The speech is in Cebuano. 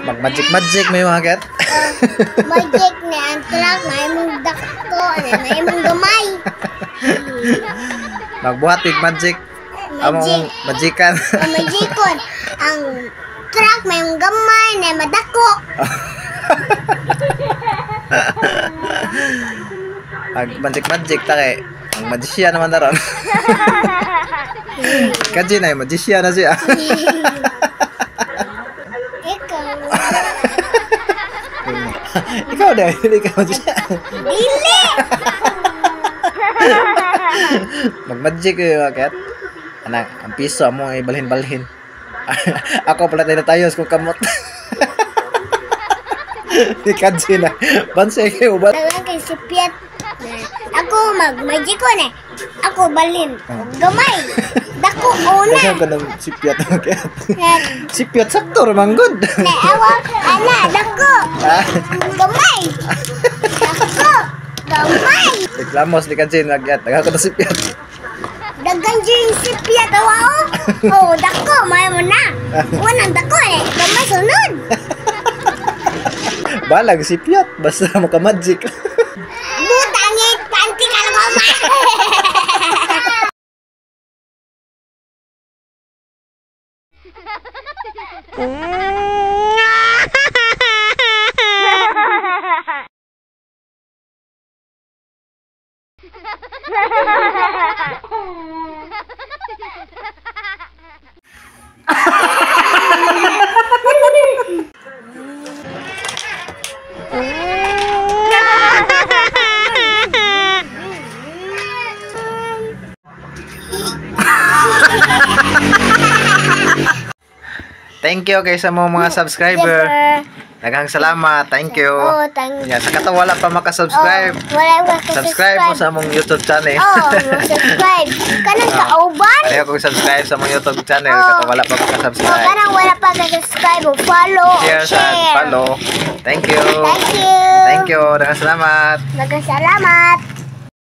Mag-magic-magic may mga ket. Magic na ang truck, may mong dako, na may mong gamay. Magbuhat big magic. Magic. Among magikan. Ang magicon, ang truck may mong gamay na madako. Mag magic-magic ta kay ang magician naman na ron. Kaji na, magician na siya. Ikaw. Ikaw dahil, hindi ka magician. Dili! Mag-magic kayo, ket. Anak, ang piso mo ay balhin-balhin. Ako pala tayo tayo kung kamot. Ni Kaji na. Bansa kayo ba? Dagan kay si Piet. Ako mag-magicon eh. Ako balhin. Gamay. Dako una. Dagan ka ng sipyat mga ket. Sipyat sakto ramang good. Na awa, ana, dako. Gamay. Dako. Gamay. Reklamos ni Kaji nagyat. Dagan ka ng sipyat. Dagan dyan si Piet awa oh. Oh, dako, may mo na. Unang dako eh. Gamay sunod. Balag sipyat. Basta maka-magic. Butangit, panty ka lang ma. Thank you kay sa mga subscriber. Daghang salamat. Thank you. Oh, thank you. Yeah, sa kato wala pa makasubscribe. Oh, wala pa Subscribe mo sa among YouTube channel. Oh, subscribe. Kanang kauban? Pareho kong subscribe sa among YouTube channel. Oh. Kato wala pa Oh, makasubscribe. kanang wala pa ka-subscribe o follow o Share share. and follow. Thank you. Thank you. Thank you. Daghang salamat. Daghang salamat.